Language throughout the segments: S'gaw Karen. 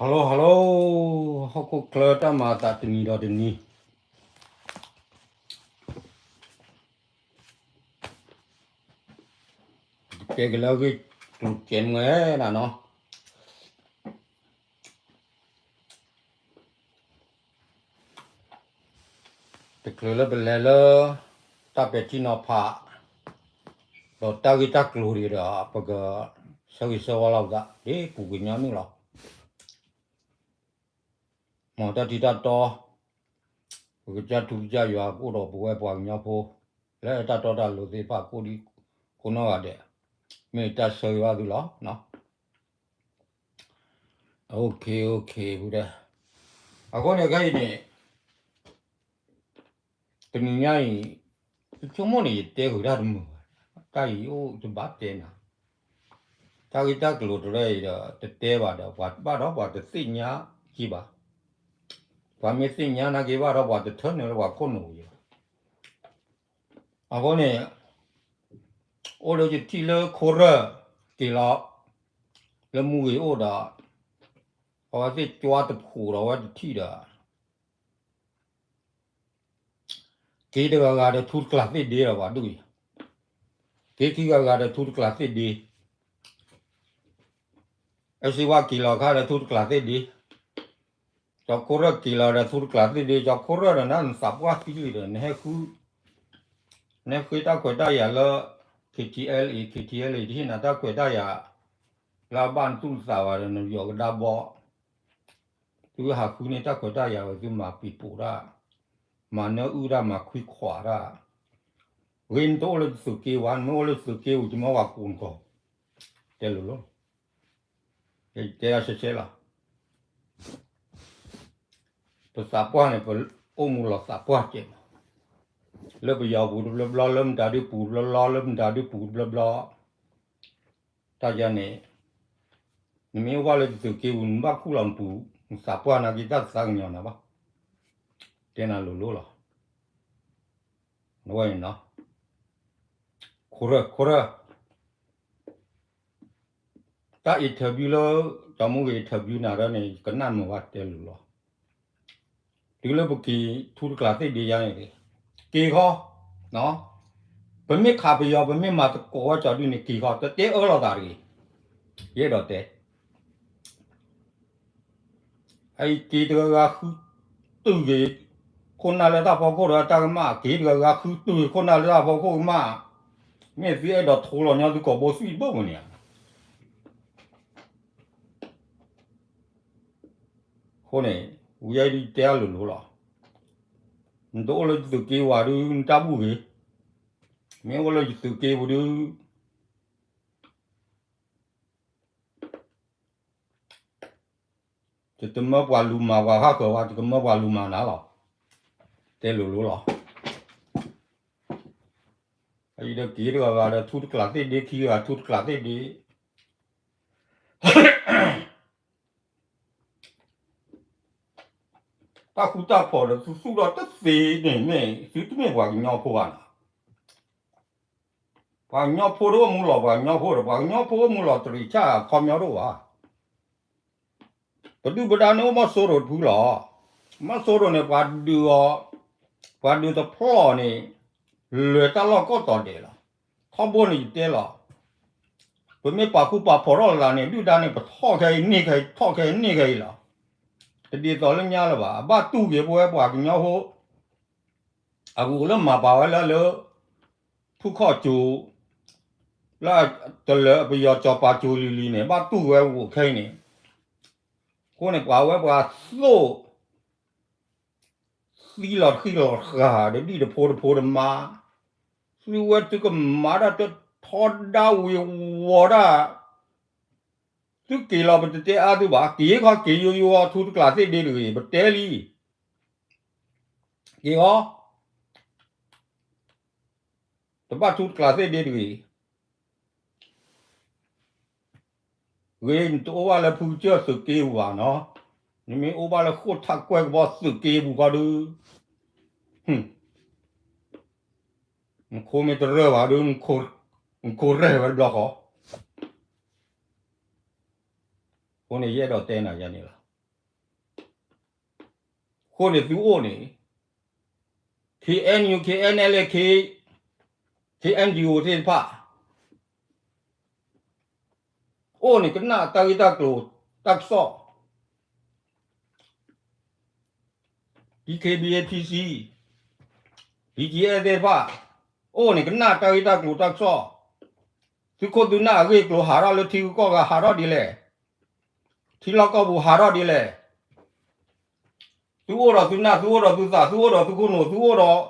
Hello hello, ဟီၣ်ခိၣ်ချၢတၢ်မၤအသးတနံၤဒီးတနံၤ ကဲက့ၤလၢအဂ့ၢ်ကျိၤကဲမွဲနၤနီၤ တချုးလၢပလဲၤလၢ တၢ်ပဲာ်ထံနီၤဖး ဒီးတၢ်ဂ့ၢ်တၢ်ကျိၤဒံးဒီး ပကဆၢဂ့ၤဆၢဝါလီၤပသး ဒ်ပူၤကွံာ်ညီနုၢ်လီၤ. မ်တၢ်ထံတၢ်တီ ပကစၢ်ထူကစၢ်ယွၤကအိၣ်ဒီးပဝဲပှၤကညီဖိ လၢတၢ်တီတၢ်လိၤသ့ၣ်တဖၣ်ကိးဒံကိးနီၢ်ဂၤဒဲး မ့ၢ်တၢ်ဆၢဂ့ၤဘၣ်သုလီၤ. အဃိန့ၣ်ခဲအံၤန့ၣ် တနံၤညါအံၤ ယဆိကမိၣ်န့ၣ် ယတဲဃုာ်တၢ်တမုာ်ဘၣ်, တၢ်အံၤအိၣ်ယဘၣ်တဲနၤ, တၢ်ဂ့ၢ်တၢ်ကျိၤတရၢအံၤဒီး တတဲဘၣ်ဒီး ပှၤဘၣ်ဒီးပှၤတသ့ၣ်ညါက့ၤဘၣ်, ပှၤမ့ၢ်သ့ၣ်ညါနာ်က့ၤဘၣ်ဒီး ပှၤတထၢနုာ်လၢပှၤခိၣ်နူာ်ယံၤဘၣ်. အဃိန့ၣ် အိၣ်လၢယထံၣ်လၢခိရၢၢ်က့ၤလီၤ, လၢမူဂ့ၤအိၣ်ဒီး အဝဲသ့ၣ်ကွၢ်တဖှိၣ်ဒီးအဝဲတထံၣ်ဒီး က့ၤတဂၤဂၤဒီးထူတကျးသ့ၣ်ဒ့ဒီးပှၤဒူၣ်အံၤ, က့ၤခံဂၤဂၤဒီးထူတကျးသ့ၣ်ဒ့, အစ့ဝါက့ၤလီၤခါဒီးထူတကျးသ့ၣ်ဒ့, ကၠီခိရၢၢ်က့ၤလီၤဒီးထူတကျးသ့ၣ်ဒ့, ကၠီခိရၢၢ်ဒီးနသးပှၢ်သံလံဒီး နဟဲဃု, နဟဲဃ့တၢ်ခွဲးတၢ်ယာ်လၢ KTLA KTLA တဟ့ၣ်နၤတၢ်ခွဲးတၢ်ယာ် လၢအဘၣ်နသူၣ်နသးဘၣ်ဒီး နယီၤကဒါဘီ သုဟးဃုန့ၢ်တၢ်ခွဲးတၢ်ယာ်ဝဲ သုမၤပံၤပိာ်တၢ်, မၤနၢအုၣ်တၢ် မၤခွံခွးတၢ်, ဂ့ၤနတအိၣ်လၢသုးက့ဝါ, နမ့ၢ်အိၣ်လၢသုးက့ဝံၤ ယမၢဝဲကိးနကီၢ်, တဲလိၤလိၤ, ယတဲဒၣ်ဆဲးဆဲးလီၤ. ပသးပှၢ်န့ၣ် ပအိၣ်မူလီၤသးပှၢ်ကဲးမး, လၢပယီၤပူၤတဘျီဘျီ, လၢမတၤဒုပူၤတဘျီဘျီ, လၢမတၤဒုပူၤတဘျီဘျီ, တၢ်ယၤန့ၣ် နမ့ၢ်အိၣ်ဘၣ်လၢသုးက့ပူၤ နဘၣ်ခူၣ်လီၤနပူၤ, နသးပှၢ်နာ်က့ၤတၢ်သးကညီၤနၤဘၣ်, တဲနၤလိၤလိၤလီၤ. နဝဲန့ၣ်နီၤ, ခိရၢၢ်, ခိရၢၢ်, တၢ် interview လၢ ကၠီမူဂ့ၤ interview နၤဒီးန့ၣ် ယကနၣ်မုာ်ဘၣ်တဲလိၤလီၤ. တုၤလၢပက့ၤထူတကျးသ့ၣ်ဒ့ယါန့ၣ်, က့ၤဃီ, ပမ့ၢ်ခးပယီၤ ပမ့ၢ်မၤသကိးဝဲကၠီဒုန့ၣ် က့ၤဃီ, တတဲအၢလိာ်သးတဂ့ၤ, ယအဲၣ်ဒိးတဲ အအံၤက့ၤတဂၤဂၤဃုတုၤဂ့ၤ, ခိၣ်နၢ်လၢတၢ်ဖီခိၣ်ဒီးတၢ်ကမၣ်, က့ၤတဂၤဂၤဃုတုၤဂ့ၤ ခိၣ်နၢ်လၢတၢ်ဖီခိၣ်ကမၣ်, မ့ၢ်သုအဲၣ်ဒိးထိးလီၤညီသုကိာ်ဘိသွံၣ်တဘိမုၢ်န့ၣ်ဧါ. အဃိန့ၣ် ဝံၤယဲဒုးတဲအလိၤလိၤလီၤ. နတအိၣ်လၢယသုးက့ဝၤဒုး နတၢ်ဘူၣ်ဂ့ၤ, မ့ၢ်အိၣ်လၢယသုးက့ပူၤဒုး ယတမၢပှၤလူၤမၤပှၤဟးဃၢၤဝဲ, ယကမၢပှၤလူၤမၤနၤလီၤ. တဲလိၤလိၤလီၤ. အအံၤဒီးက့ၤတဂၤဂၤဒီးထူတကျးသ့ၣ်ဒ့, ခံဂၤထူတကျးသ့ၣ်ဒ့, တၢ်ဃူတၢ်ဖိးဒီးသုသူၣ်ထီၣ်တသ့န့ၣ် မ့ၢ်သုတမ့ၢ်ပှၤကညီဖိဘၣ်နီၤ. ပှၤကညီဖိတအိၣ်မူလီၤပှၤကညီဖိဒီး ပှၤကညီဖိအိၣ်မူလီၤတရံးဆၣ်အခီပညီတအိၣ်ဘၣ်. ပဒုၣ်ပဒါန့ၣ်အိၣ်မီၢ်စိရိၤတဖုလီၤ. မီၢ်စိရိၤန့ၣ် ပှၤဒုးအီၤ, ပှၤဒုးတဖျီၣ်န့ၣ် လဲၤတၢ်လီၢ်ကိးတီၤဒဲးလီၤ. ထီဘိန့ၣ်ယတဲလီၤ. ပမ့ၢ်ပာ်ဃူပာ်ဖိးထီၣ်လိာ်သးန့ၣ် ဒုၣ်ဒါန့ၣ် ပထီၣ်ခဲအံၤန့ၢ်ခဲအံၤ ထီၣ်ခဲအံၤန့ၢ်ခဲအံၤလီၤ. တဒ်သိးလၢညါလၢၤဘၣ်. အဘၣ်တူၢ်က့ၤပဝဲပှၤကညီဖိ အဂုာ်လၢမၤပာ်ဝဲလၢလၢ ဖုခီၣ်ကၠိ, လၢတလၢပယီၤစီၤပၤကၠိလံၤလံၤန့ၣ် ဘၣ်တူၢ်ဝဲဂုာ်ခဲအံၤန့ၣ်, အဃိန့ၣ် ပှၤဝဲပှၤသိၣ် သံလီၤတဃံလီၤဃာ်ဒီးဒံၣ်တဖိတဖိတမါ, သုဝဲသုကမၤတၢ်တထီဒါဝ့ၤဝီၤတၢ်, သုက့ၤလီၤပတတဲအါသုဘၣ်, က့ၤခီက့ၤယိယိအီၤ ထူတကျးသ့ၣ်ဒ့တဂ့ၤ ပတဲလံ, က့ၤအီၤ တဘၣ်ထူတကျးသ့ၣ်ဒ့တဂ့ၤ. ဂ့ၤ နတအိၣ်ဘၣ်လၢဖုကစၢၢ်သုးက့ပူၤဘၣ်နီၤ, နမ့ၢ်အိၣ်ဘၣ်လၢဃိၣ်ထးကွဲၢ်ကဘီသုးက့ပူၤခီဒုး, နခိမ့ၢ်တရၢၢ်ဘၣ်ဒုး, နခိရဲၣ်ဝဲတဘျီဃီ, အဃိန့ၣ် ယအဲၣ်ဒိးတဲနၤယၤန့ၣ်လီၤ. အဃိန့ၣ်သုအိၣ်န့ၣ် K N U, K N L A, K, K N G O သ့ၣ်တဖၣ် အိၣ်န့ၣ်ကနၣ်တၢ်ဂ့ၢ်တၢ်ကျိၤတၢ်ကစီၣ်, D K B A P C, D G S သ့ၣ်တဖၣ် အိၣ်န့ၣ်ကနၣ်တၢ်ဂ့ၢ်တၢ်ကျိၤတၢ်ကစီၣ်, သုခိၣ်သုနၢ်အဂ့ၢ်အကျိၤဟးထီၣ်လၢထံဂုၤကီၢ်ဂၤဟးထီၣ်ဒ်လဲၣ်, ထံလီၢ်ကီၢ်ပူၤဟးထီၣ်ဒ်လဲၣ်, သုအိၣ်ဒီးသုနၢ် သုအိၣ်ဒီးသုသး သုအိၣ်ဒီးသုခိၣ်နူာ် သုအိၣ်ဒီးသုမဲာ်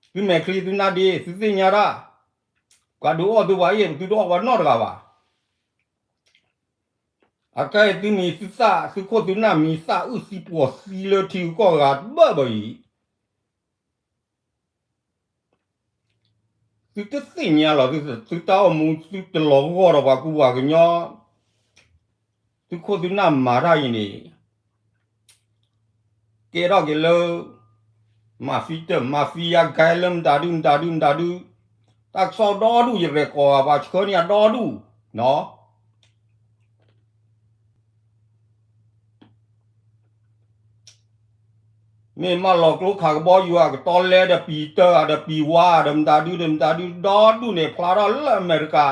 ချံ သုနၢ်ဒ့ သုသ့ၣ်ညါတၢ်, ပှၤဒုးအီၣ်သုပှၤအ့ၣ် သုတအီၣ်ပှၤနီတဂၤဘၣ်. အခဲအံၤသုမံၤသုသၣ် သုခိၣ်သုနၢ်မံၤသၣ်အုၣ်သံပှီၤသံလၢထံဂုၤကီၢ်ဂၤတဘၢၣ်ဘၢၣ်အံၤ သုတသ့ၣ်ညါလီၤ သုတၢ်အိၣ်မူ သုတလီၤဂီၢ်ဒီးပှၤကူပှၤကညီ, သုခိၣ်သုနၢ်မၤတၢ်အံၤန့ၣ် ကဲထီၣ်က့ၤလၢ mafia တၢ် mafia ဂဲလၢမတၤဒု မတၤဒု မတၤဒု, တၢ်ကစီၣ်ဒီဒူၣ် ယရဲၣ်ကီၢ်ဂၤ ပှၤဆှၢန့ၢ်ယၤဒီဒူၣ်, မ့ၢ်မးလီၤကျိခးကဘီယူၤ အကတီလဲဒီးပံၤတၢ်ဒီးပံၤဝါဒီးမတၤဒု ဒီးမတၤဒု ဒီဒူၣ်န့ၣ် ဖျါထီၣ်လၢအမဲရကၤ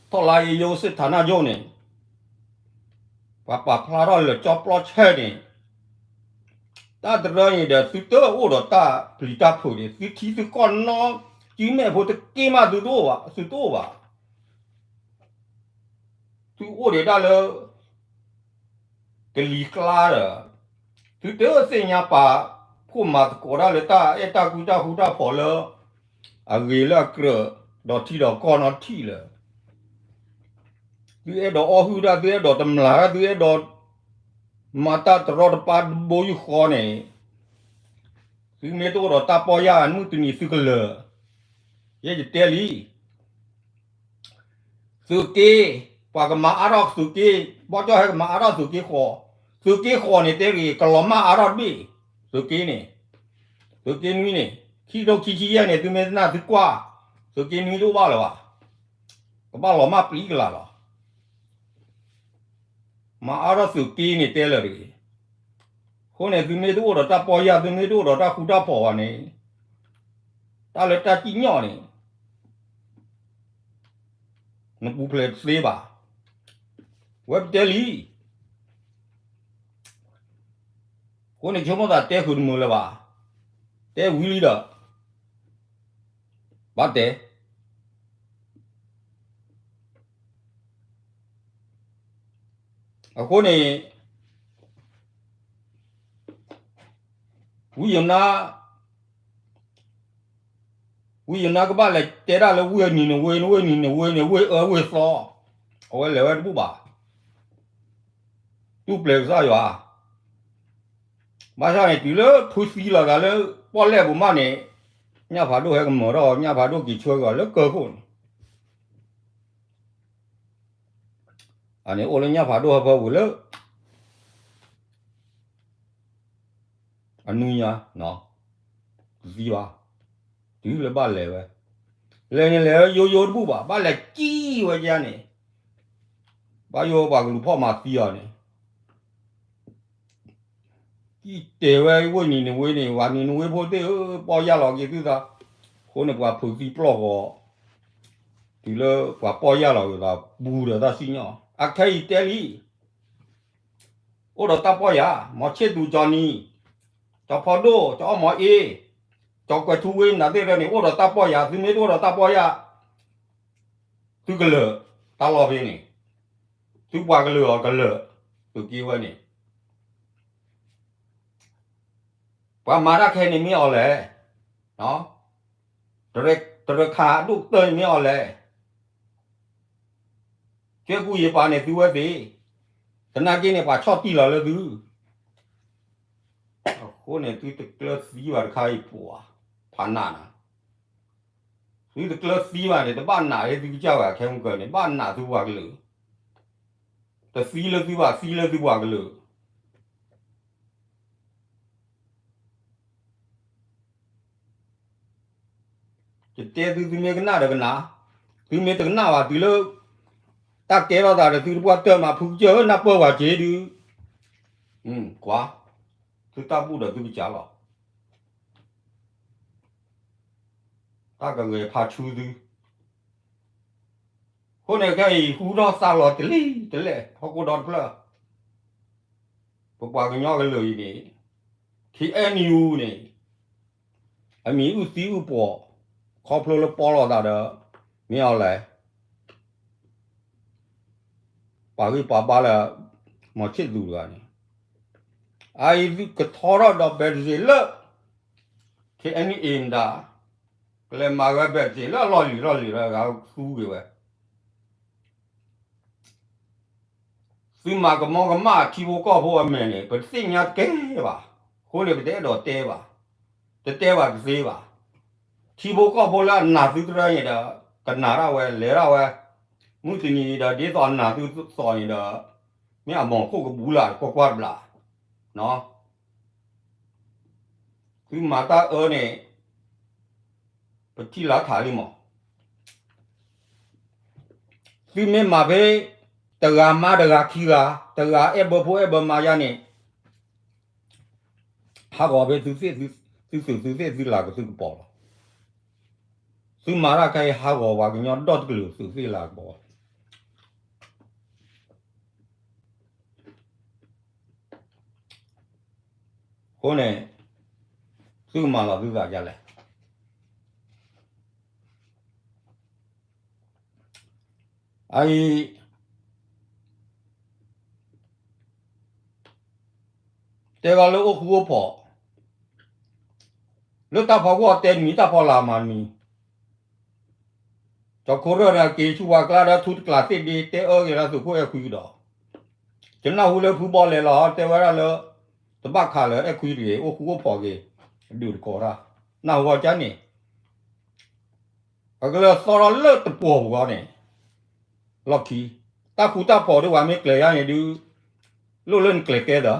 ထီၣ်လါအ့ယိစ့ၣ် ဌာနချုပ် န့ၣ် ပှၤပာ်ဖျါထီၣ်လၢကၠီပျီဆဲန့ၣ်, တၢ်တရၢန့ၣ်ဒီး သုတအိၣ်ဒီးတၢ်ပျံၤတၢ်ဖုးန့ၣ် သုထံသုကီၢ်နီ ကၠံမဲာ်ဖိတက့ၢ်မး သုတအိၣ်ဘၣ် သုတအိၣ်ဘၣ်. သုအိၣ်ဒံးဒၣ်လၢ ကလံၤကျါဒီး သုတသ့ၣ်ညါပာ်ဖှိၣ်မၤသကိးတၢ်လၢ တၢ်အဲၣ်တၢ်ကွံတၢ်ဃူတၢ်ဖိးလၢ အဂ့ၤလၢအကြၢး ဒီးထံဒီးကီၢ်နီထံၣ်လၢ သုအဲၣ်ဒိးအီၣ်ဟုၣ်တၢ် သုအဲၣ်ဒိးတမျၢ်တၢ် သုအဲၣ်ဒိးမၤတၢ်တရီတပါတဘိယူၢ်ဃီန့ၣ် သုမ့ၢ်တအိၣ်ဒီးတၢ်ပီၢ်ယၢ် မုၢ်တနံၤသုကလၢၤ, ယဲယတဲလံ သုးက့, ပှၤကမၤအါထီၣ်သုးက့, ဘီကၠီၣ်ဟဲကမၤအါထီၣ်သုးက့ဃိး, သုးက့ဃိးန့ၣ်တဲဂ့ၤ ကလီၤမၢ်အါထီၣ်တဘ့ၣ်, သုးက့န့ၣ်, သုးက့နွံန့ၣ်, ခံကထိခံဆံယဲၢ်န့ၣ် သုမ့ၢ်တနာ်သုကွၢ်, သုးက့နွံတအိၣ်ဘၣ်လၢၤဘၣ်, ကဘၣ်လီၤမၢ်ပျံၤကလၤလီၤ. မၤအါထီၣ်သုးက့န့ၣ်တဲလၢာ်တဂ့ၤ. အဃိန့ၣ် သုမ့ၢ်တအိၣ်ဒီးတၢ်ပီၢ်ယၢ် သုမ့ၢ်တအိၣ်ဒီးတၢ်ဃူတၢ်ဖိးဘၣ်န့ၣ်, တၢ်လၢတၢ်စံၣ်ညီၣ်န့ၣ် နပူၤဖျဲးတသ့ဘၣ်. ဝဲပတဲလံ. အဃိန့ၣ် ဆိကမိၣ်သးတဲဃုာ်တမုာ်လၢၤဘၣ်. တဲဝံၤလံဒီး ဘၣ်တဲ. အဃိန့ၣ် ဝံယနါ ဝံယနါကဘၣ်လဲၤတဲဒၣ်လၢဝ့ၢ်နံၤနဝ့ ဝ့ၢ်နံၤနဝ့န့ၣ် ဝ့ၢ်အၢဝ့ၢ်သီ, အဝဲလဲၤဝဲတဘူၣ်ဘၣ်. တူၢ်ပျဲၤကစၢ်ယွၤ. ဘၣ်ဆၣ်န့ၣ် တုၤလၢဖုသံလီၤသးလၢပီၣ်လဲၣ်ပူၤမးန့ၣ်, ညၣ်ဖးဒိၣ်ဟဲကမၤထီၣ်, ညၣ်ဖးဒိၣ်က့ၤဆှၢကီးလၢကၢၢ်ခိၣ်န့ၣ် အန့ၣ်အိၣ်လၢညၣ်ဖးဒိၣ်ဟၢဖၢပူၤလၢ အနွံညါ, တသံဘၣ်, တုၤလၢဘၣ်လဲၤဝဲ, လဲၤန့ၣ်လဲၤဝဲယိယိတဘူၣ်ဘၣ်, ဘၣ်လဲၤကံၣ်ဝဲကန့ၣ်, ဘၣ်ယိပှၤကလုာ်ဖီၣ်မၤသံအီၤန့ၣ် ကံၣ်တဲာ်ဝဲဝ့ၢ်နံၤနဝ့န့ၣ်, ဝဲနံၤနဝ့ဖိသ့ၣ်ဧၢ, ပီၢ်ယၢ်လီၤက့ၤသုသး, အဃိန့ၣ်ပှၤဖုးသံပျီၢ်ဂီၤ, တုၤလၢပှၤပီၢ်ယၢ်လီၤက့ၤသး ပူၤဒီးတၢ်စံၣ်ညီၣ်, အခဲအံၤတဲလံ အိၣ်ဒီးတၢ်ပီၢ်ယၢ်, မီၤဆ့ၣ်သူးကၠီနံၤ, ကၠီဖီဒိၣ်, ကၠီအီၣ်မီၤအ့, ကၠီကွဲၤထူဝ့ နၤသ့ၣ်တဖၣ်န့ၣ် အိၣ်ဒီးတၢ်ပီၢ်ယၢ်, သုမ့ၢ်တအိၣ်ဒီးတၢ်ပီၢ်ယၢ်, သုကလၢာ်, တၢ်လီၢ်ဖဲန့ၣ်, သုပှၤကလုာ်အီၤကလၢာ်, သုးက့ဝဲန့ၣ် ပှၤမၤတၢ်ခဲန့ၣ်မ့ၢ်အီၤလဲၣ်, တရၢခးအဒိၣ်ကတၢၢ်န့ၣ်မ့ၢ်အီၤလဲၣ်, ကဲကူၣ်ယပာ်န့ၣ်သုဝဲသ့ၣ်, သနာ်က့န့ၣ် ပှၤဆီၣ်တံၢ်လီၤလၢသု, အဃိန့ၣ် သုတကျၢၤသံဘၣ်တခါအံၤပှၤ, ဖးနးနၤ, သုတကျၢၤသံဘၣ်န့ၣ် တဘၣ်နာ်လၢသုကစၢ်ဘၣ် ခဲမုၢ်ကၢန့ၣ် ဘၣ်နာ်သုပှၤကလုာ်, တသံလၢသုဘၣ် သံလၢသုပှၤကလုာ် ယတဲသု သုမ့ၢ်ကနၣ်ဒီးကနၣ်, သုမ့ၢ်တကနၣ်ဘၣ် တုၤလၢ တၢ်ကဲထီၣ်သးဒီးသုတပှၢ်တၢၢ်မး ဖုကစၢၢ်ဧၢ နၢ်ပၢၢ်ဝဲက့ၤဒုး, ကွၢ်, သုတၢ်ဘူၣ်ဒီးသုကစၢ်လီၤ. တၢ်ကဂဲၤဖးဆူသု, အဃိန့ၣ်ခဲအံၤ ဟူထီၣ်သါလီၤတလံၤတလဲၣ် ဟီၣ်ခိၣ်ဒီတဖျၢၣ်, ပပှၤကညီကလုာ်အံၤန့ၣ် ခ့ၣ်အဲၣ်ယူၣ်န့ၣ် အမံၤအုၣ်သံအုၣ်ပှီၣ်, ခီဖျိလၢပီလိာ်သးဒီး မ့ၢ်အီၤလဲၣ် ပာ်ဂံၢ်ပာ်ဘါလၢ မီၤဆ့ၣ်သူတဂၤန့ၣ်, အအံၤသုကထီထီၣ်ဒီး ဘဲးတစ့းလၢ ခ့ၣ်အဲၣ်ယူၣ်အံၤမတၤ, ကလဲၤမၤဝဲ ဘဲးတစ့းလၢအလီၢ်လံၤလီၢ်လံၤလၢအဂၤသူက့ၤဝဲ သုမၤကမီကမၣ်ထံဖိကီၢ်ဖိအမဲာ်န့ၣ် ပတသ့ၣ်ညါတကဲဘၣ်. အဃိန့ၣ် ပတအဲၣ်ဒိးတဲဘၣ်, တတဲဘၣ်တသ့ဘၣ်. ထံဖိကီၢ်ဖိလၢအနာ်သုတရၢန့ၣ်ဒီး ကနာ်ဒၣ်ဝဲ လဲၤဒၣ်ဝဲ, မုၢ်တနံၤဒီး ဒ်သိးအနာ်သုသိးန့ၣ်ဒီး မ့ၢ်အမီၤခိၣ်ကဘူးလၢ်ကွၢ်ကွၢ်တဘျီ သုမၤတၢ်အၢန့ၣ် ပထံၣ်လၢထးလံမး, သုမ့ၢ်မၤဖဲ တဂၤမါတဂၤခံဂၤ, တဂၤအဲၣ်ဘၢဖိအဲၣ်ဘၢမါယါန့ၣ် ဟးဂီၤဖဲသုသ့ၣ်သု, သုသုးသုသ့ၣ်သုလၤကသုကပီၤလီၤ. သုမၤတၢ်ခဲအံၤ ဟးဂီၤပှၤကညီဒီတကလုာ်သုးသ့ၣ်လၤကပီၤ အဃိန့ၣ် သုကမၤလီၤသုသးဒ်လဲၣ်. အအံၤ တဲဘၣ်လၢအိၣ်ဃူအိၣ်ဖိး, လၢတၢ်ဖီခိၣ်အတဲတမံၤ တၢ်ဖီလာ်မၤတမံၤ, ကၠီၤခိၣ်ရၢၢ်န့ၣ် က့ၤဆူပှၤကျါဒီးထူတကျးသ့ၣ်ဒ့ တဲအၢက့ၤလၢသုးခိၣ်အဲၣ်ခွံကဒီး, ယနၢ်ဟူလၢဖုဘီလဲၤလီၤ တဲဝဲဒၣ်လၢ တဘၣ်ခးလၢအဲၣ်ခွံတဂ့ၤ အိၣ်ဃူအိၣ်ဖိးက့ၤ ဒုးတကိးတၢ်, နၢ်ဟူအီၤကန့ၣ် အကလၢသီထီၣ်လၢတပှီၤပူၤဃီန့ၣ် လီၢ်ခံ, တၢ်ဃူတၢ်ဖိးဒ်ပှၤမ့ၢ်ကျဲၤယါန့ၣ်ဒုး လိၣ်လၢနကျဲၤကဲသၢ,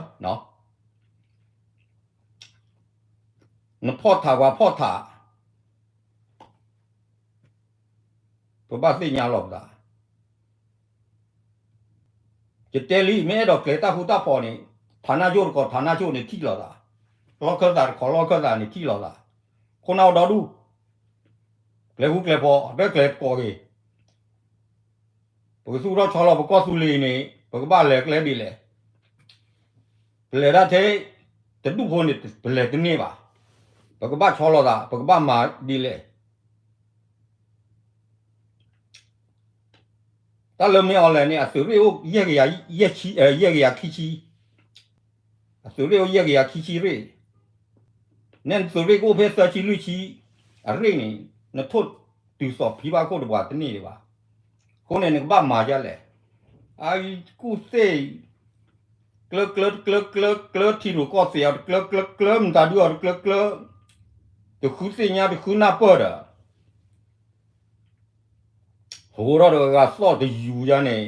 နဖီၣ်ထးပှၤဖီၣ်ထး ပဘၣ်သ့ၣ်ညါလီၤပသး, ယတဲလံ မ့ၢ်အဲၣ်ဒိးကျဲၤတၢ်ဃူတၢ်ဖိးန့ၣ် ဌာနချုပ်တခီ ဌာနချုပ်န့ၣ်ထံၣ်လိာ်သး, လီၢ်ခၢၣ်သးတခီ လီၢ်ခၢၣ်သးန့ၣ်ထံၣ်လိာ်သး, ခိၣ်နၢ်အိၣ်ဒီဒူၣ်, ကျဲၤဃူကျဲၤဖိး တကျဲၤတကိးက့ၤ ပကသူၣ်ထီၣ်ဆီလီၤပကီၢ်သူလ့ၤန့ၣ် ပကဘၣ်လဲၤကျဲဒ်လဲၣ်, ပလဲၤဒၣ်ထဲ တဒူၣ်ဖိန့ၣ် ပလဲၤတန့ၢ်ဘၣ်, ပကဘၣ်ဆီလီၤသး ပကဘၣ်မၤဒ်လဲၣ်. တၢ်လၢမ့ၢ်အီၤလဲၣ်န့ၣ် အသုးရ့ၣ်အိၣ် ယဲၢ်ကယၤခံဆံ, အသုးရ့ၣ်အိၣ်ယဲၢ်ကယၤခံဆံရ့ၣ်, နဲနသုးရ့ၣ်ကအိၣ်ဖဲသၢဆံလွံၢ်ဆံအရ့ၣ်န့ၣ် နထိၣ်တုၤသိးဖံဘၣ်ခိၣ်တပှၤတန့ၢ်ဒံးဘၣ်. အဃိန့ၣ် နကဘၣ်မၤဒ်လဲၣ်. အကူၣ်သ့ၣ် ကျၢကျၢတကျၢကျၢကျၢ ထံရူၢ်ကီၢ်သဲးအီၤတကျၢကျၢကျၢ မတၤဒုအီၤတကျၢကျၢ တဃုသ့ၣ်ညါတဃုနၢ်ပၢၢ်ဒီး ဟိထီၣ်တဂၤဂၤသီၣ်တယူၤယါန့ၣ်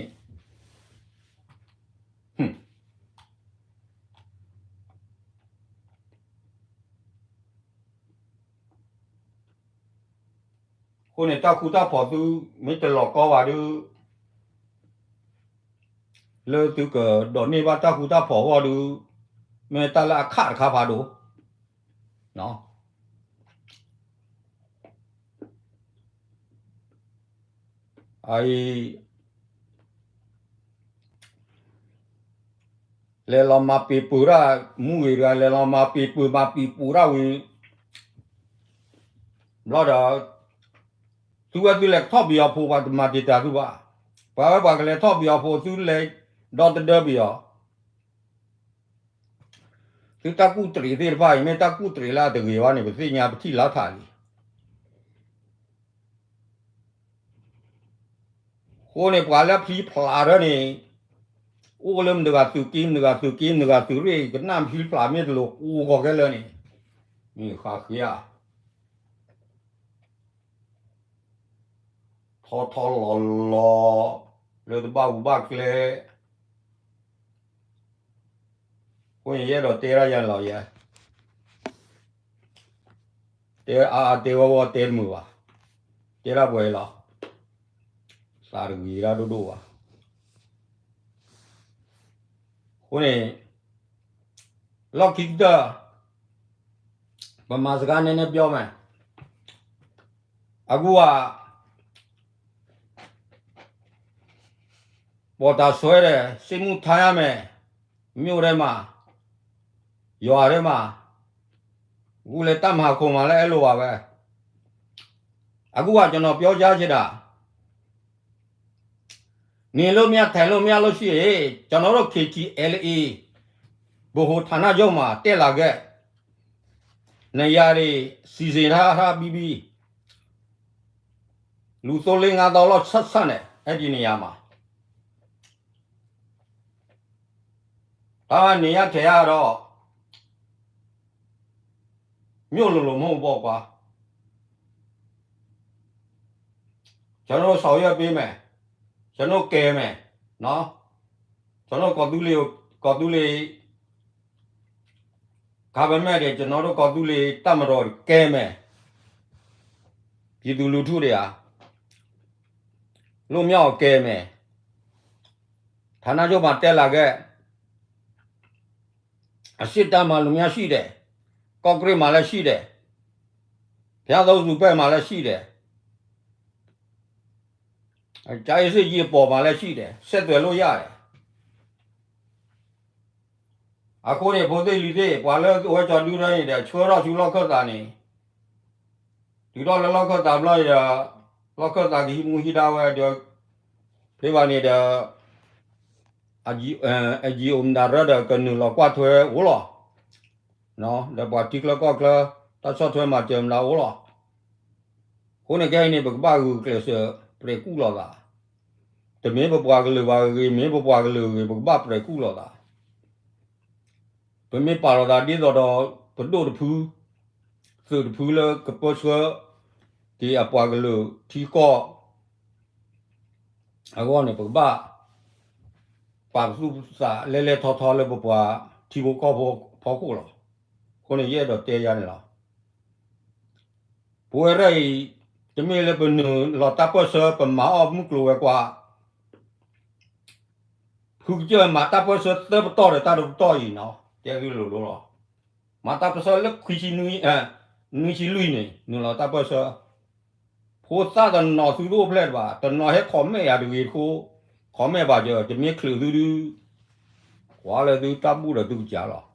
အဃိန့ၣ် တၢ်ဃူတၢ်ဖိးသု မ့ၢ်တလီၤကီဘၣ်ဒီး လၢသုကဒိးန့ၢ်ဘၣ်တၢ်ဃူတၢ်ဖိးအဂီၢ်ဒီး မ့ၢ်တၢ်လၢအခးတခါဖးဒိၣ် အအံၤ လဲၤလီၤမၤပံာ်ပူၤတၢ် မူဂ့ၤတဂၤ လဲၤလီၤမၤပံာ်ပူၤ မၤပံာ်ပူၤတၢ်ဝံၤ ဘျီဒီး သုဝဲသုလဲၤထီၣ်ပယီၤဖိ ပှၤတမၤတံာ်တာ်သုဘၣ်. ပှၤဝဲပှၤကလဲၤထီၣ်ပယီၤဖိ သုလဲၤဒီသဒၢပယီၤ သုတၢ်ကူၣ်တရံးသ့ၣ်တဖၣ်အံၤ မ့ၢ်တၢ်ကူၣ်တရံးလၢအတဂ့ၤဘၣ်န့ၣ် ပသ့ၣ်ညါပထံၣ်လါထးလံ. အဃိန့ၣ် ပှၤလၢဖျံဖျးထၢန့ၣ် အိၣ်လၢမတၤဂၤသုးက့ မတၤဂၤသုးက့ မတၤဂၤသုးရ့ၣ် ကနၣ်ဖျံဖျးမ့ၢ်တလိၤ အိၣ်ဂီၤခဲလၢာ်န့ၣ် မ့ၢ်ဃးဃ့ဧါ ထီထီလီၤလီၤ လၢတဘၣ်ဂူဘၣ်ကျဲ အဃိန့ၣ် ယအဲၣ်ဒိးတဲဒၣ်ယၤလီၤယဲ တဲအါအါတဲဂီၢ်ဂီၢ်တဲတမုာ်ဘၣ် တဲဒၣ်ပှဲၤလီၤ သးတဂ့ၤဒၣ်ဒိၣ်ဒိၣ်ဘၣ် အဃိန့ၣ် လီၢ်ခံကတၢၢ် ပမၤစကားနည်းနည်းပြောမယ်. အခုက ပေါ်တာဆွဲတယ်, စစ်မှုထမ်းရမယ်, မြို့ထဲမှာ, ရွာထဲမှာ, အခုလည်းတပ်မဟာခုနစ်မှာလည်း အဲလိုပါပဲ. အခုက ကျွန်တော်ပြောကြားချင်တာ, နေလို့မရ ထိုင်လို့မရလို့ရှိရင် ကျွန်တော်တို့ KTLA ဗဟိုဌာနချုပ်မှာ တက်လာခဲ့. နေရာတွေ စီစဉ်ထား ထားပြီးပြီ. လူသုံးလေးငါးသောင်းလောက် ဆက်ဆံတယ် အဲ့ဒီနေရာမှာ. ဒါကနေရထိုင်ရတော့ မြို့လိုလိုမဟုတ်ဘူးပေါ့ကွာ. ကျွန်တော်တို့ဆောင်ရွက်ပေးမယ်, ကျွန်တော်ကယ်မယ်နော်, ကျွန်တော်ကီၢ်သူလ့ၤ, ကီၢ်သူလ့ၤ government တွေ, ကျွန်တော်တို့ကီၢ်သူလ့ၤတပ်မတော်ကယ်မယ်, ပြည်သူလူထုတွေဟာ လွတ်မြောက်အောင်ကယ်မယ်. ဌာနချုပ်မှာတက်လာခဲ့. အရှေ့တန်းမှာလူများရှိတယ်, ကော့ကရိတ်မှာလည်းရှိတယ်, ဘုရားသုံးဆူဘက်မှာလည်းရှိတယ်, ကြာအင်းဆိပ်ကြီးအပေါ်မှာလည်းရှိတယ်, ဆက်သွယ်လို့ရတယ်. အခုန့ၣ် ဖိသ့ၣ်လံၤသ့ၣ် ပှၤလၢဝဲကၠီၤဒုရဲန့ၣ်ဒီး ဆှၢထီၣ်ဆူလီၢ်ခၢၣ်သးန့ၣ်, တုၤထီၣ်လၢလီၢ်ခၢၣ်သးဘျီဒီး လီၢ်ခၢၣ်သးကဟံးမူဟံးဒါဝဲဒီး ဖဲဘၣ်န့ၣ်ဒီး အကံအိၣ်မတၤရၢဒီး ကနုာ်လီၤကွၢ်ထွဲအိၣ်လီၤ. ဒီးပှၤထံချၢကီၢ်ချၢ တၢ်ဆီၣ်ထွဲမၤစၢၤမတၤအိၣ်လီၤ. အဃိန့ၣ်ခဲအံၤန့ၣ် ပကဘၣ်ဂုာ်ကျဲးစၢး ပြဲၤကူၣ်လိာ်သး, တမ့ၢ်ပပှၤကလုာ်ဘၣ်ဂ့ၤ, မ့ၢ်ပပှၤကလုာ်ဂ့ၤ ပကဘၣ်ပြဲၤကူၣ်လိာ်သး. ပမ့ၢ်ပာ်လီၤသးဒ်သိးဒီး ပဒိၣ်တဖု, သုးတဖုလၢကပၢဆှၢက့ၤအပှၤကလုာ်ထံကီၢ်အဂီၢ်န့ၣ် ပကဘၣ်ပာ်ပသူၣ်ပသးလဲလဲထီထီလၢပပှၤထံဖိကီၢ်ဖိဖီခိၣ်လီၤ. အဃိန့ၣ် ယအဲၣ်ဒိးတဲယၤန့ၣ်လီၤ. ပဝဲဒၣ်အံၤ တမ့ၢ်လၢပနုာ်လီၤတၢ်ပၢၢ်ဆၢ ပမၤအီၣ်မုၢ်ကျိၤဝဲၤကွာ် ဖုကစၢၢ်မၤတၢ်ပၢၢ်ဆၢသၢပတီၢ်ဒီးတၢ်တပတီၢ်အံၤနီၤ, တဲသုလိၤလိၤလီၤ. မၤတၢ်ပၢၢ်ဆၢလၢခွံဆံနွံ, နွံဆံလွံၢ်န့ၣ် နုာ်လီၤတၢ်ပၢၢ်ဆၢ, ဖိသၣ်တနီၤသုတအိၣ်ဖျဲၣ်တဘၣ်, တနီၤဟဲ comment ယၤတဂ့ၤတဃိ, comment ဘၣ်ယၤ တမ့ၢ်ချုးသုဒု, ကွၢ်လၢသုတၢ်ဘူၣ်ဒီးသုကစၢ်လီၤ.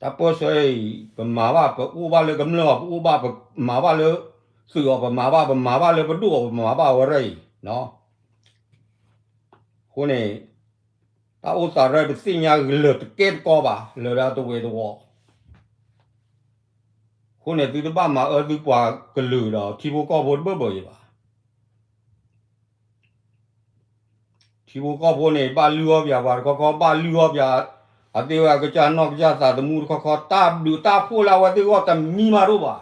တၢ်ပၢၢ်ဆၢအံၤ ပမၤဘၣ် ပအိၣ်ဘၣ်လၢကမျၢၢ်အီၤ, ပအိၣ်ဘၣ် ပမၤဘၣ်လၢသုးအီၤ, ပမၤဘၣ် ပမၤဘၣ်လၢပဒိၣ်အီၤ, ပမၤဘၣ်ဝဲဒၣ်အံၤ. အဃိန့ၣ် တၢ်အိၣ်သးရၢ ပသ့ၣ်ညါလၢာ်တကဲတကီဘၣ်, လၢာ်ဒီးတဝဲတဝီၤ. အဃိန့ၣ် သုတဘၣ်မၤအၢသုပှၤကလုာ်ဒီးထံဖိကီၢ်ဖိတဘၢၣ်ဘၢၣ်အံၤဘၣ်. ထံဖိကီၢ်ဖိန့ၣ် ဘၣ်လုၢ်အီၣ်ပၠးပှၤတခီခီ, ဘၣ်လုၢ်အီၣ်ပၠး အသ့ဝဲအကစၢ်နီၢ်ကစၢ်သးသမူတခီခီ, တၢ်ဘျုးတၢ်ဖှိၣ်လၢအဝဲသ့ၣ်အဂီၢ်တမံၤမးတအိၣ်ဘၣ်.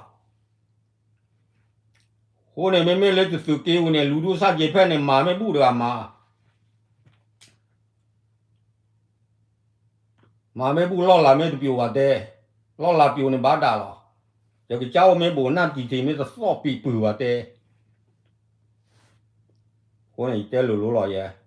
အဃိန့ၣ် မ့မ့ၢ်လၢတသုးက့ဝံၤန့ၣ် လူၤဒိၣ်စၢ်က့ၤဖဲန့ၣ် မၤမ့ၢ်ဘူၣ်တဂၤမၤ မၤမ့ၢ်ဘူၣ်လီၢ်လၤမ့ၢ်တပျိာ်ဘၣ်တဲ, လီၢ်လၤပျိာ်န့ၣ်ဘၣ်ဒၣ်လီၤ. ယကစၢ်အိၣ်မ့ၢ်ဘူးနၢ်တံၢ်ထံးမ့ၢ်တသီၣ်ပံာ်ပုၢ်ဘၣ်တဲ, အဃိန့ၣ် ယတဲလိၤလိၤလီၤယဲ.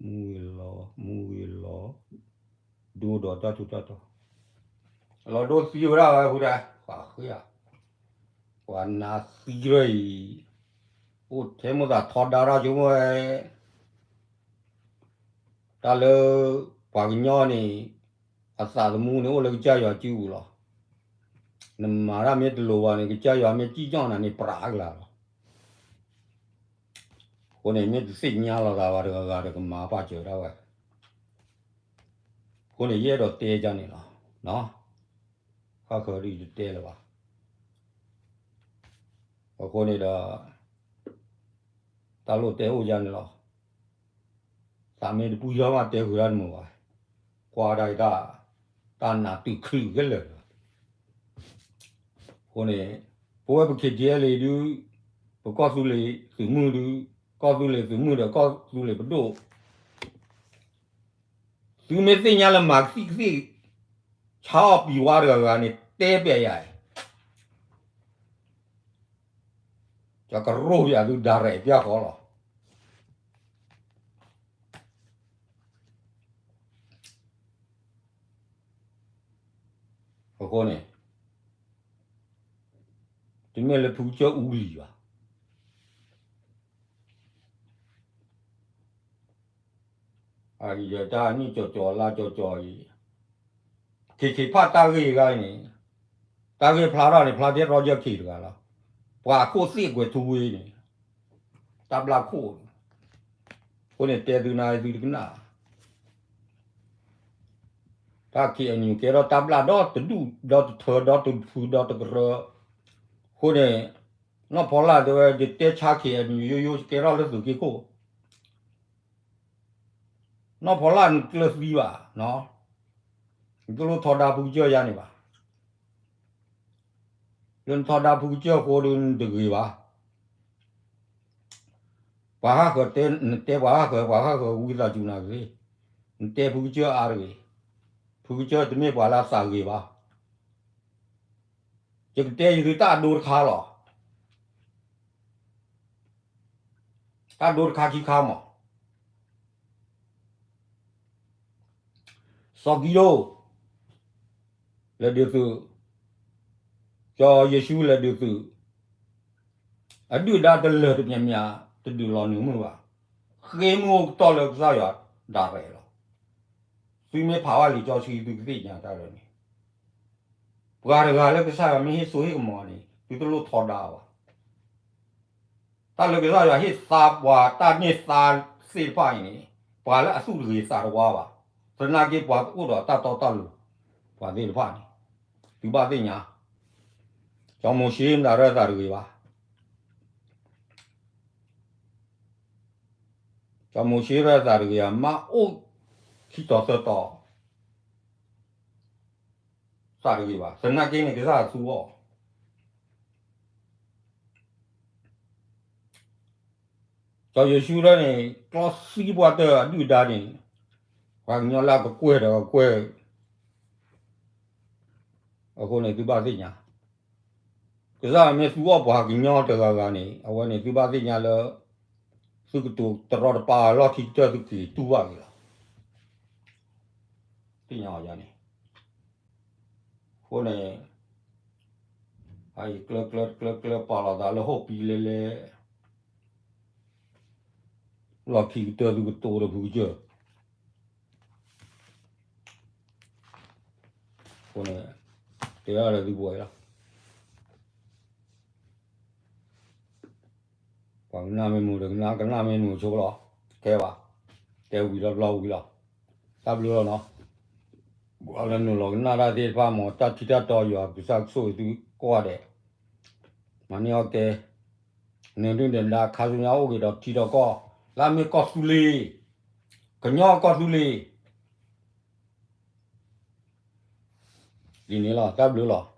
မူဂ့ၤလီၤ, မူဂ့ၤလီၤ, ဒိဒီးတၢ်ထူးတၢ်တီၤ, လီၤဒိသံဝဲဒၣ်ဝဲဖုဒၣ်, ပှၤဃ့ဧါ, ပှၤနါသံရၢအံၤ, အိၣ်ထဲမိၣ်သးထီဒါတၢ်ဆိကမိၣ်ဝဲ တၢ်လၢ ပှၤကညီန့ၣ် အသးသမူန့ၣ် အိၣ်လၢကစၢ်ယွၤစုပူၤလီၤ. နမၤတၢ်မ့ၢ်တလိၤဘၣ်န့ၣ် ကစၢ်ယွၤမ့ၢ်စံၣ်ညီၣ်နၤန့ၣ် ပြးကလာ်လီၤ. အဃိန့ၣ် မ့ၢ်တသ့ၣ်ညါလီၤသးဘၣ်တဂၤဂၤဒီး ကမၤပာ်စၢၤဒၣ်ဝဲ. အဃိန့ၣ် ယအဲၣ်ဒိးတဲယၤန့ၣ်လီၤ. ဃၣ်ဃၢၤဒ်ယတတဲလၢၤဘၣ်. အဃိန့ၣ်ဒီး တၢ်လိၣ်တဲအိၣ်ယၤန့ၣ်လီၤ. သးမ့ၢ်တပူၤယီၤမးတဲဃုာ်တၢ်တမုာ်ဘၣ်. ကွၢ်ဒၣ်အံၤတၢ်, တၢ်နးတုာ်ချုးကလဲာ်လီၤ. အဃိန့ၣ် ပဝဲပ K T L A ဒုး, ပကီၢ်သူလ့ၤသုးမုၢ်ဒုး, ကီၢ်သူလ့ၤသုးမုၢ်ဒီးကီၢ်သူလ့ၤပဒိၣ်, သုမ့ၢ်သ့ၣ်ညါလၢမၤကသံၣ်ကသ့ၣ်, ဆါအီၣ်ပံၤဝါတဂၤဂၤန့ၣ် တဲပျဲယၤအံၤ, ကကရိၣ်ပျဲသုဒၣ်ရဲၣ်ပျဲဃီလီၤ. အဃိန့ၣ် တမ့ၢ်လၢဖုကစၢၢ်အူလံၤဘၣ်. အံၤဒီးတၢ်နံၣ်ကၠီၤကၠီၤလါကၠီၤကၠီၤအံၤ, ခ့ခ့ဖးတၢ်ဂ့ၢ်ဂၤန့ၣ်, တၢ်ဂ့ၢ်ဖျါထီၣ်န့ၣ် ဖျါထဲရီယၢၢ်ခ့တဂၤလီၤ. ပှၤအခိၣ်သ့ၣ်ကွဲၤထူဝ့န့ၣ်, တၢ်ဘျၣ်ခိၣ်န့ၣ်, အဃိန့ၣ်တဲသုနၤသုတကနၣ် တၢ် K N U ကဲထီၣ်တၢ်ဘျၣ်ဒီတဒူၣ်ဒီတထၢဒီတဖုဒီတကရၢ, အဃိန့ၣ် နီၢ်ဖီလာ်တဲဝဲ ယတဲဆါ K N U ယိယိကဲထီၣ်လၢသုးက့ခိၣ်, နီၢ်ဖီလာ်နကျၢၤသံဘၣ်, နတလိၣ်ထီဒါဖုကစၢၢ်ယါန့ၣ်ဘၣ်. လၢနထီဒါဖုကစၢၢ်အဃိဒီးနတဂ့ၤဘၣ်. ပှၤဟးဃၢၤတဲ, နတဲပှၤဟးဃၢၤ, ပှၤဟးဃၢၤဝံသးစူၤနၤဂ့ၤ, နတဲဖုကစၢၢ်အါတဂ့ၤ, ဖုကစၢၢ်တမ့ၢ်ပှၤလၢအသးဂ့ၤဘၣ်. ယကတဲယသုတၢ်အဒိတခါလီၤ. တၢ်ဒိတခါခံခါမး. စီၤကံဒိၣ် လဲၤဒုးသုး, စီၤယိၤၡူလဲၤဒုးသုး, အဒုၣ်ဒါတလၢာ်တမံၤမံၤ တဒုးလီၤနုာ်မုၢ်ဘၣ်. ဃ့မုၢ်အိၣ်ကတီၢ်လၢကစၢ်ယွၤဒၣ်ရဲၣ်လီၤ. သုမ့ၢ်ဖးဝဲလံာ်စီဆှံသုကသ့ၣ်ညါတၢ်လၢန့ၣ်, ပှၤတဂၤလၢကစၢ်ယွၤမ့ၢ်ဟ့ၣ်စိဟ့ၣ်ကမီၤန့ၣ် သုတလိၣ်ထီဒါဘၣ်. တၢ်လၢကစၢ်ယွၤဟ့ၣ်သါပှၤတၢ်န့ၢ်သါသ့ၣ်တဖၣ်အံၤန့ၣ်, ပှၤလၢအသူၣ်တဂ့ၤသးတဝါဘၣ်. သနာ်က့ပှၤကအိၣ်ဒီးတၢ်တီတၢ်လိၤ, ပှၤသ့ၣ်တဖၣ်န့ၣ်, သုဘၣ်သ့ၣ်ညါ, စီၤမိၤၡ့မတၤရၢသးတဂ့ၤဘၣ်. စီၤမိၤၡ့ရၢသးတဂ့ၤဧါ, မ့ၢ်အိၣ်ခံတီၤသၢတီၤ သးတဂ့ၤဘၣ်. သနာ်က့န့ၣ် ကစၢ်ယွၤသူအီၤ. စီၤယိၤၡူရၢန့ၣ် ကျီသံပှၤတၢၢ်အဒုၣ်ဒါန့ၣ်, ပှၤကညီလၢအကကွဲၢ်ဒီးကကွဲၢ်, အဃိန့ၣ်သုဘၣ်သ့ၣ်ညါ, ကစၢ်ယွၤမ့ၢ်သူအီၣ်ပှၤကညီတဂၤဂၤန့ၣ် အဝဲန့ၣ်သုဘၣ်သ့ၣ်ညါလၢ သုကတိၤတရီတပါလီၢ်ခံကတၢၢ်သုက့ၤတူၢ်ဘၣ်က့ၤလီၤ. သ့ၣ်ညါအီၤယၤန့ၣ်, အဃိန့ၣ် အအံၤကျၢၤကျၢၤကျၢၤကျၢၤပာ်လီၤသးလၢဟီၣ်ပံလဲလဲ လီၢ်ခံကတၢၢ်သုကတိၤဒီးဖုကစၢၢ် အဃိန့ၣ် တဲဒၣ်လၢသုပှဲၤလီၤ. ပှၤကနၣ်မ့ၢ်မုာ်ဒီးကနၣ်, ကနၣ်မ့ၢ်မုာ်ဆိလီၤ, ခဲဘၣ်, တဲဝံၤလီၤဘျီဝံၤလီၤ. တၢ်ဘျုးလီၤနီၤ. ပှၤလၢနုာ်လီၤကနၣ်တၢ်သ့ၣ်တဖၣ်မ့ၢ် တၢ်ထံတၢ်တီယွၤကစၢ်ကဆိၣ်ဂ့ၤသုကိးဂၤဒဲး, မၤန့ၢ်အီၣ်ကဲ, နဒုၣ်နဒါခါဆူညါအိၣ်က့ၤဒီးထံဒီးကီၢ်, လၢအမ့ၢ်ကီၢ်သူလ့ၤ, ကညီကီၢ်သူလ့ၤ ဒ်န့ၣ်လီၤ. တၢ်ဘျုးလီၤ.